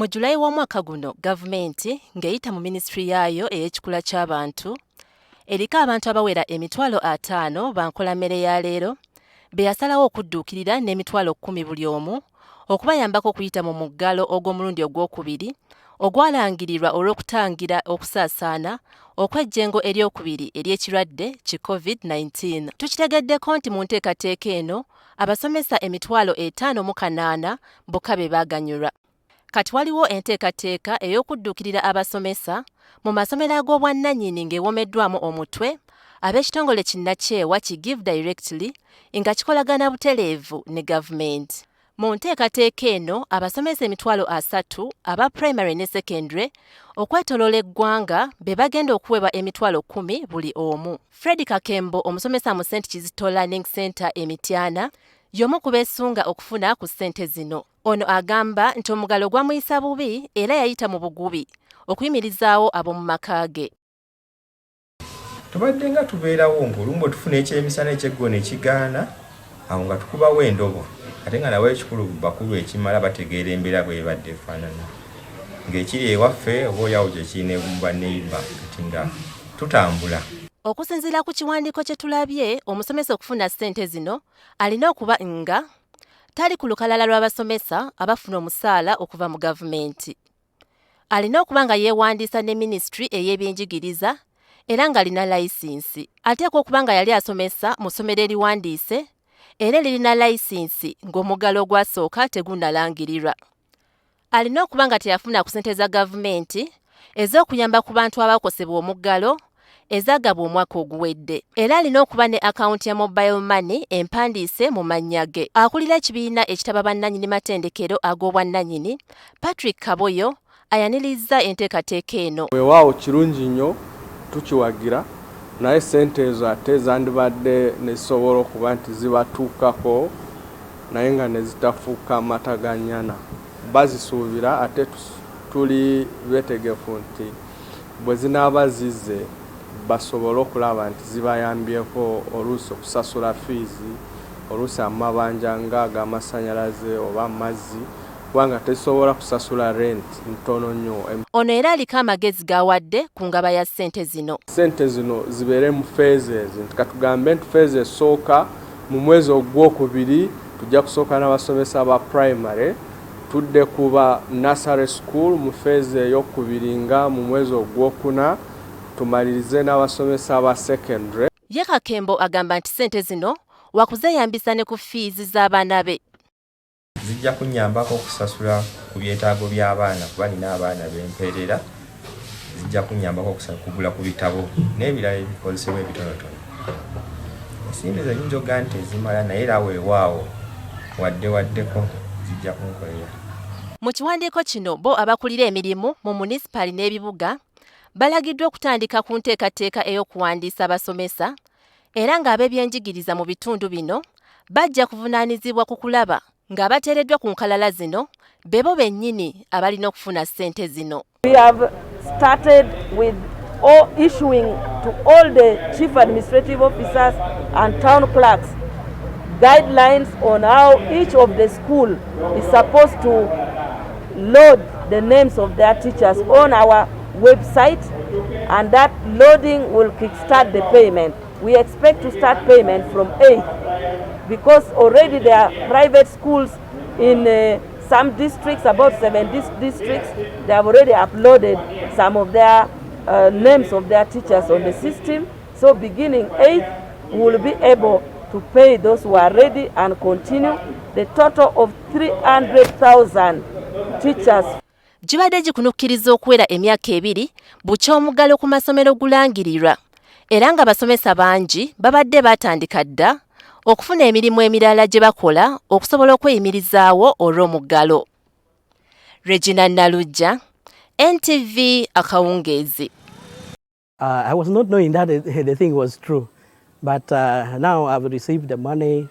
Mu Julayi w'omwaka guno, gavumenti ng'eyita mu minisitule yaayo ey'ekikula ky'abantu eriko abantu abawera 50,000 bankola mmere ya leero be yasalawo okudduukirira n'emitwalo 10 buli omu okubayambako okuyita mu muggalo ogw'omulundi ogwokubiri ogwalangirirwa olw'okutangira okusaasaana okw'ejjengo eryokubiri ery'ekirwadde ki COVID-19. Tukitegeddeko nti mu nteekateeka eno abasomesa 58,000 bokka be baaganyulwa. Kati waliwo enteekateeka ey'okudduukirira abasomesa mu masomero ag'obwannannyini ng'ewomeddwamu omutwe ab'ekitongole kinnakyewa ki Give Directly nga kikolagana butereevu ne gavumenti. Mu nteekateeka eno abasomesa 30,000 aba primary ne secondary okwetooloola eggwanga be bagenda okuweebwa 10,000 buli omu. Fred Kakembo, omusomesa mu St Kizito Learning Center e Mityana, y'omu ku beesunga okufuna ku ssente zino. Ono agamba nti omuggalo gwamuyisa bubi era yayita mu bugubi okuyimirizaawo ab'omu maka ge. Tubadde nga tubeerawo ng'olumu bwe tufuna ekyemisana, ekyeggulo ne kigaana, awo nga tukubawo endobo, ate nga nawe ekikulu bakulu ekimala bategeera embeera bwebadde efaanana ng'ekiri ewaffe oba oliawo gyekiri ne mu baneiba, kati nga tutambula. Okusinziira ku kiwandiiko kye tulabye, omusomesa okufuna ssente zino alina okuba nga tali ku lukalala lw'abasomesa abafuna omusaala okuva mu gavumenti, alina okuba nga yeewandiisa ne minisitule ey'ebyenjigiriza era ng'alina layisinsi, ateekwa okuba nga yali asomesa mu ssomero eriwandiise era eririna layisinsi ng'omuggalo ogwasooka tegunnalangirirwa, alina okuba nga teyafuna ku ssente za gavumenti ez'okuyamba ku bantu abakosebwa omuggalo ezaagabwa omwaka oguwedde, era alina okuba ne akawunti ya mobile money empandiise mu mannya ge. Akulira ekibiina ekitaba bannannyini matendekero ag'obwannannyini, Patrick Kaboyo, ayanirizza enteekateeka eno. Weewaawo kirungi nnyo, tukiwagira, naye ssente ezo ate zandibadde ne zisobola okuba nti zibatuukako naye nga ne zitafuuka mataganyana. Bazisuubira ate tuli beetegefu nti bwe zinaaba zizze basobole okulaba nti zibayambyeko oluusi okusasula fiizi, oluusi amabanja nga ag'amasannyalaze oba amazzi, kubanga tezisobola kusasula rent, ntono nnyo. Ono era aliko amagezi g'awadde ku ngaba ya ssente zino. Ssente zino zibeere mu phases, nti katugambe nti phase esooka mu mwezi ogwokubiri tujja kusooka n'abasomesa ba primary, tudde kuba nursery school mu phase eyokubiri nga mu mwezi ogwokuna, tumalirize n'abasomesa ba secondary. Ye Kakembo agamba nti ssente zino wakuzeeyambisa ne ku fiizi z'abaana be. Zijja kunnyambako okusasula ku byetaago by'abaana kuba nina abaana bempeerera, zijja kunnyambako kugula ku bitabo n'ebirala ebikozesebwa ebitonotono. Ensimbi ezo nyinza okugaa nti ezimala, naye era weewaawo wadde waddeko zijja kunkolera. Mu kiwandiiko kino bo abakulira emirimu mu munisipaali n'ebibuga balagiddwa okutandika ku nteekateeka ey'okuwandiisa abasomesa, era ng'ab'ebyenjigiriza mu bitundu bino bajja kuvunaanyizibwa ku kulaba ng'abateereddwa ku nkalala zino bebo bennyini abalina okufuna ssente zino. We have started with all issuing to all the chief administrative officers and town clerks guidelines on how each of the school is supposed to load the names of their teachers on our website, and that loading will kickstart the payment. We expect to start payment from 8th because already there are private schools in some districts, about 7 districts, they have already uploaded some of their names of their teachers on the system. So beginning 8th, we will be able to pay those who are ready and continue the total of 300,000 teachers. Gibadde gikunukkiriza okuwera emyaka 2 bukya omuggalo ku masomero gulangirirwa, era ng'abasomesa bangi babadde baatandika dda okufuna emirimu emirala gye bakola okusobola okweyimirizaawo olw'omuggalo. Regina Nalujja, NTV akawungeezi. I was not knowing that the thing was true, but now I've received the money.